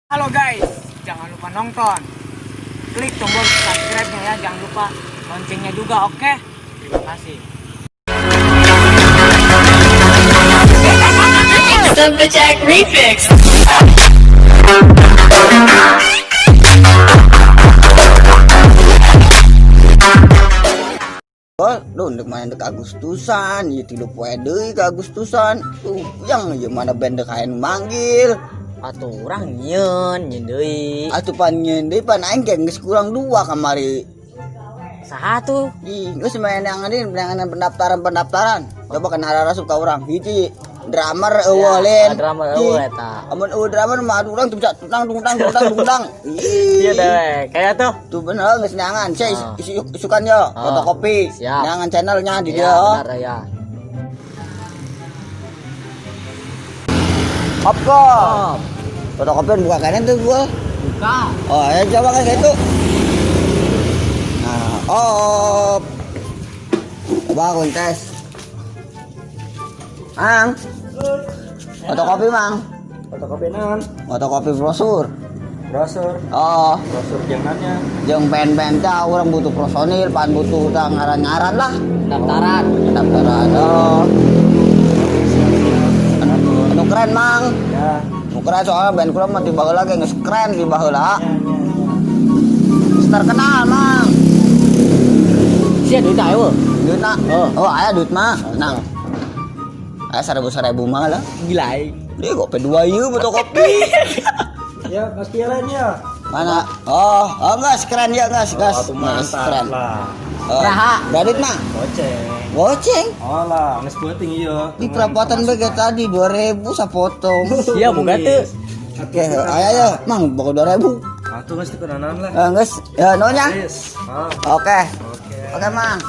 Halo guys, jangan lupa nonton. Klik tombol subscribe-nya ya, jangan lupa loncengnya juga, oke? Terima kasih. Jack Remix. Oh, duh, ndek mana ndek Agustusan, ieu 3 poe deui ke Agustusan. Tuh, yang ieu mana band dek hayang manggil. Atuh urang nyieun, nyieun deui. Atuh pan nyieun deui pan aing ge geus kurang dua kamari. Saha tuh? Ih, geus main yang ini dengan pendaftaran-pendaftaran. Coba kena arasup ka urang. Hiji drummer eueuh lin. Ah, drummer eueuh eta. Amun eueuh drummer mah aduh urang teu bisa tundang tundang tundang tundang. Iya Ih. deh, kayak tuh. Tuh bener geus neangan. Sia Ah. isukan yo, Ah. fotokopi. Siap. Neangan channelnya di Iya, dia. benar ya. Op kok. Fotokopian buka kenen tuh gua. Buka. Oh, ayo coba kayak gitu. Nah, op. Coba kontes. Mang. Fotokopi, Mang. Fotokopi naon? Fotokopi brosur. Brosur, Oh, brosur jangannya. jeung band-band tah urang butuh personil, pan butuh tah ngaran-ngaran lah. Pendaftaran. Pendaftaran. Oh. Anu keren, Mang. Ya. Nu keren soalnya band kula mah ti baheula ge geus keren ti baheula. Ya, ya, ya. Geus terkenal, Mang. Sia duit ayo. Duitna? Oh. Oh, aya duit mah. Tenang. Aya 1000-1000 mah lah. Gila aing. Dia kok P2 ieu fotokopi. Ya, pasti lain ya. Mana? Oh, oh enggak keren ya, enggak, gas. Oh, Gas, mantap keren. lah. Oh. Raha. Berapa duit, Mang? Goceng. Goceng. Oh lah, geus penting ieu. Di perapatan bae tadi 2000 sapotong. Sia boga teu. Oke, ayo ayo, Mang, bawa 2000. Atuh geus teu kenalan lah. Eh, geus. Ya, nonya. Yes. Ah, Oke. oke. Oke, Mang.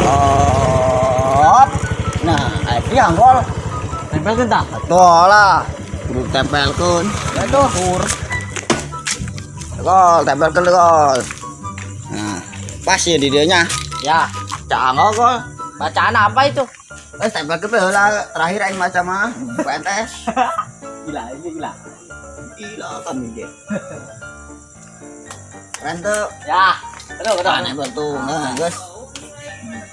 Oh. Nah, itu yang gol. Tempelkeun tah. Tuh lah, kudu tempelkeun. Ya tuh. Gol, tempelkeun gol. Nah, pas ya di dianya. Ya, Canggo gol. bacaan apa itu? Wes tempelkeun bae heula terakhir aing maca mah. PNS. Gila, ini gila. Gila kami ge. Keren tuh. Ya, betul betul. Aneh betul. Nah, guys.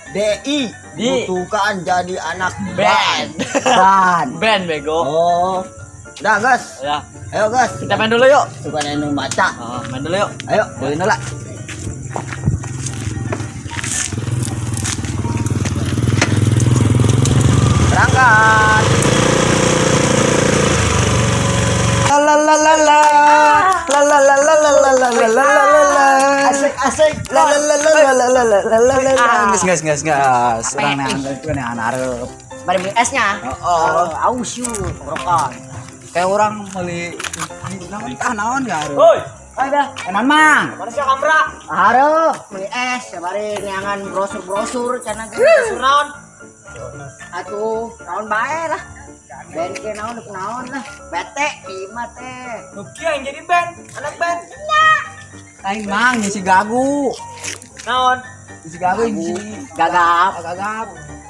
DI Di. butuhkan jadi anak Band. Band. Band bego. Oh. Udah, guys. Ya, Ayo, guys. kita main dulu yuk. Suka nenu baca. Oh, main dulu yuk. Ayo, boleh nolak. Berangkat. La la la la la la la la la la la la la la la la. Asik asik. La la la la la la la la la la la. Gas gas gas gas. Urang neangan areup. Mari beli esnya. Oh, Aus yuk, rokan. kayak orang beli naon tah naon ga areup. Woi, Ayo dah. Enan Mang. mana sih kamera? Hareup beli es, bari neangan brosur-brosur cenah ge brosur naon. Atuh, naon bae lah. Band ke naon deuk naon lah. Bete ieu teh. Nukia yang jadi band, anak band. Lain Mang si gagu. Naon? Si gagu si Gagap. gagap.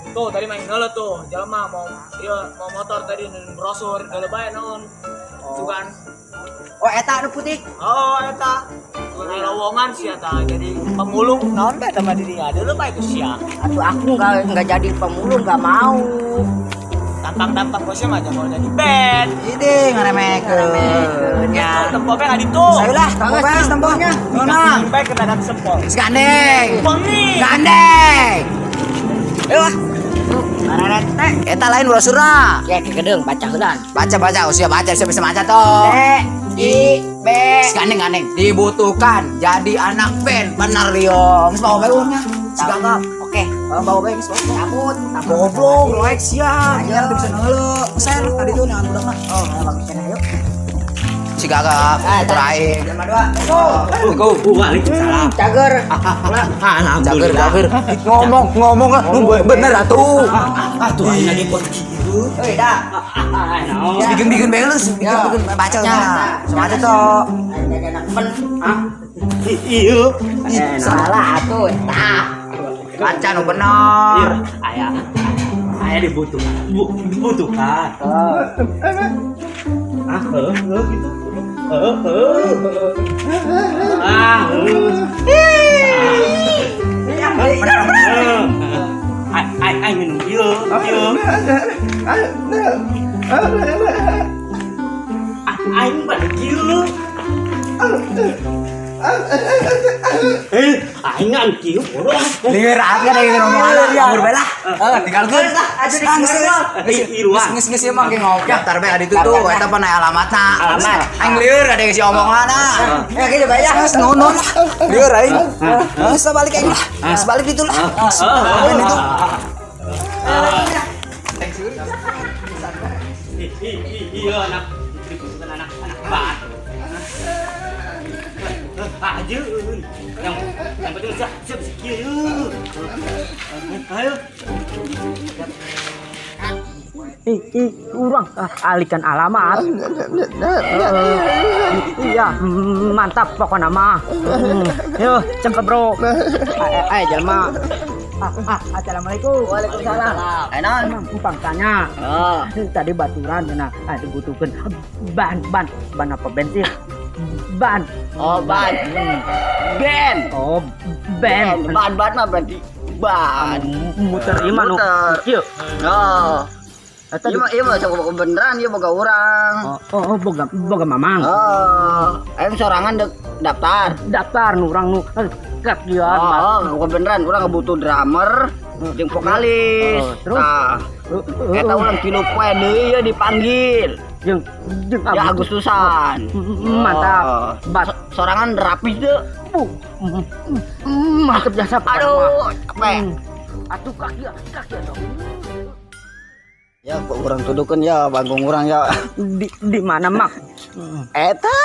Tuh tadi main geuleuh tuh, jelema mau iya mau motor tadi nunun brosur, geuleuh bae naon. Sugan. Oh, eta anu putih. Oh, eta. Sugan aya lowongan sia eta jadi pemulung naon bae sama dirinya. Dulu bae ku sia. Atuh aku nggak jadi pemulung, nggak mau. Tampang-tampang bosnya mah mau jadi band. Ini ngaremekeun. Ya. Tuh, tempo bae ngaditu. Saya lah, tempo bae temponya. Nuhun Mang. Bae kena dat sempol. Gandeng. Bengi. Gandeng. Ayo ah. Bararete. Eta lain brosurna. Ya kegedeung baca heulan. Baca baca, usia baca, usia bisa baca toh. D I B. Gandeng gandeng. Dibutuhkan jadi anak band. Bener Rio. Geus bawa bae uangnya. Si gagap. Oke, Bawa bae geus bawa. cabut. Goblok, roek sia. Iya, teu bisa ngeuleuh. Saya tadi tuh neangan budak mah. Oh, bagus ayo. Si gagap, terakhir. Lima dua. Go. Waalaikumsalam. Cager. Cager, cager. Ngomong, ngomong lah. Lu bener atuh. Atuh aing lagi pot kieu. Euy, dah. Bikin-bikin bae lu, bikin-bikin baca nya. Baca toh. Ada anak pen. Hah? Ieu. Salah atuh eta. Baca nu bener. Aya. Aya dibutuhkan. Dibutuhkan. Ah, heuh, heuh gitu. Heuh, heuh. Ah, heuh. Heuh. Ai ai ai minum ieu, ieu. Ah, aing balik kieu. Eh, aing ngan kieu bodoh. Lieur aja deh ngomongan nganggur bae lah. Eh, tinggalkeun. Iruan. Geus geus ieu mah ge ngopi. Daftar bae adi tuh eta pan aya alamatna. Alamat. Aing lieur ada si omonganna. Ya kieu bae ya. Geus nuhun lah. Lieur aing. Geus balik aing lah. Geus balik ditu lah. Ngapain itu? Iya anak dibutuhkan anak anak bat. Aja yang penting siap siap kieu. Ayo. Ih, ih, urang alihkan alamat. Iya, mantap pokoknya mah. Yo, cakep bro. Eh, jelma. Ah, ah, assalamualaikum. Waalaikumsalam. Eh naon? Empang tanya. Oh. Tadi baturan nah, dibutuhkan ban ban ban apa bensin? Ban. Oh, ban. Ben. Oh, ben. Ban ban mah berarti ban. Muter ieu mah nu. Muter. Kieu. Oh. Eta Ieu mah ieu mah sok beneran ieu boga urang. Oh, oh, boga boga mamang. Oh, ayo sorangan dek daftar. Daftar nu urang nu kat dia. Oh, oh, bukan beneran, urang butuh drummer jeung vokalis. Oh, terus? Nah, eta urang tilu poe deui ya dipanggil. Jeung jeung Ya Agustusan. Mantap. Oh. Bat Sorangan rapih teu. Bu. Mantap jasa. Aduh, capek. Atuh kaki kaki dong. Ya, kok urang tudukeun ya bangkung urang ya. Di mana mak? Eta.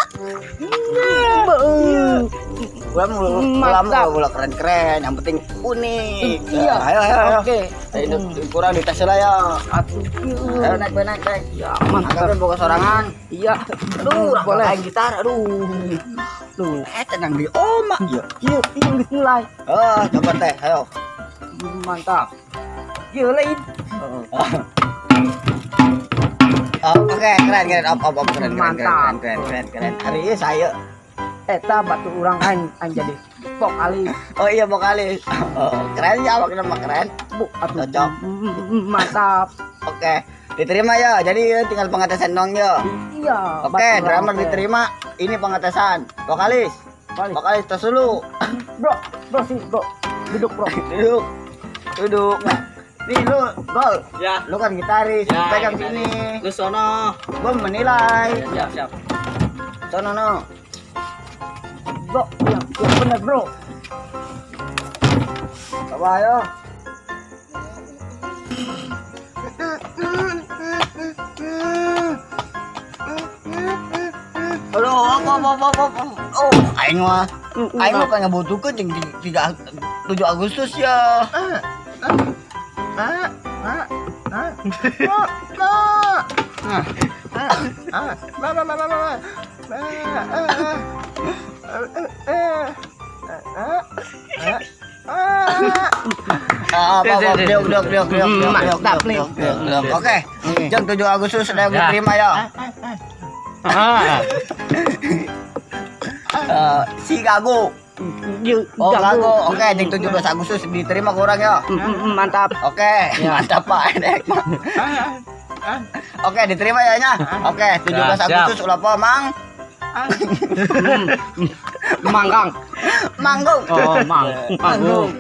Urang ulah ulah keren-keren, yang penting unik. Iya. Ayo ayo ayo. Oke. Ayo kurang dites lah ya. Atuh. Ayo naik naik naik. Ya, mantap. Angkat boga sorangan. Iya. Aduh, boleh. boleh gitar. Aduh. Tuh. Eh, tenang di oma. Iya, iya geus mulai. Oh, coba teh, ayo. Mantap. Ieu lain. Oh, oke, keren keren. Op op op keren keren keren Mantap. keren keren keren. Hari ini saya. Eta batu urang aing aing jadi vokalis. Oh iya vokalis. Oh, keren ya, awak nama keren. Bu, atuh. Cocok. Mantap. Oke, diterima ya. Jadi tinggal pengetesan dong ya. Iya. Oke, batu urang drummer teh. diterima. Ini pengetesan. Vokalis. Vokalis. Vokalis tos dulu. Bro, bro sini, bro. Duduk, bro. Duduk. Duduk. Nih lu, gol. Ya. Lu kan gitaris, Ya, pegang gitaris. sini. Lu sono. Gua menilai. Siap, siap. Sono no. Bro, yang bener, bro. Coba ayo. Aduh, apa apa apa apa. Oh, aing mah. Aing mah pengen butuhkeun jeung 3 7 Agustus ya. Ah, apa apa diuk diuk diuk diuk diuk Mantap nih. diuk diuk. Oke, jam 7 Agustus sudah diterima ya. Si Gago. Oh, Gago. Oke, jam 17 Agustus diterima kurang ya. Mantap. Oke, mantap Pak. Oke, diterima ya nya. Oke, 17 Agustus ulah po, Mang. Manggang. Manggung. Oh, mang. Manggung.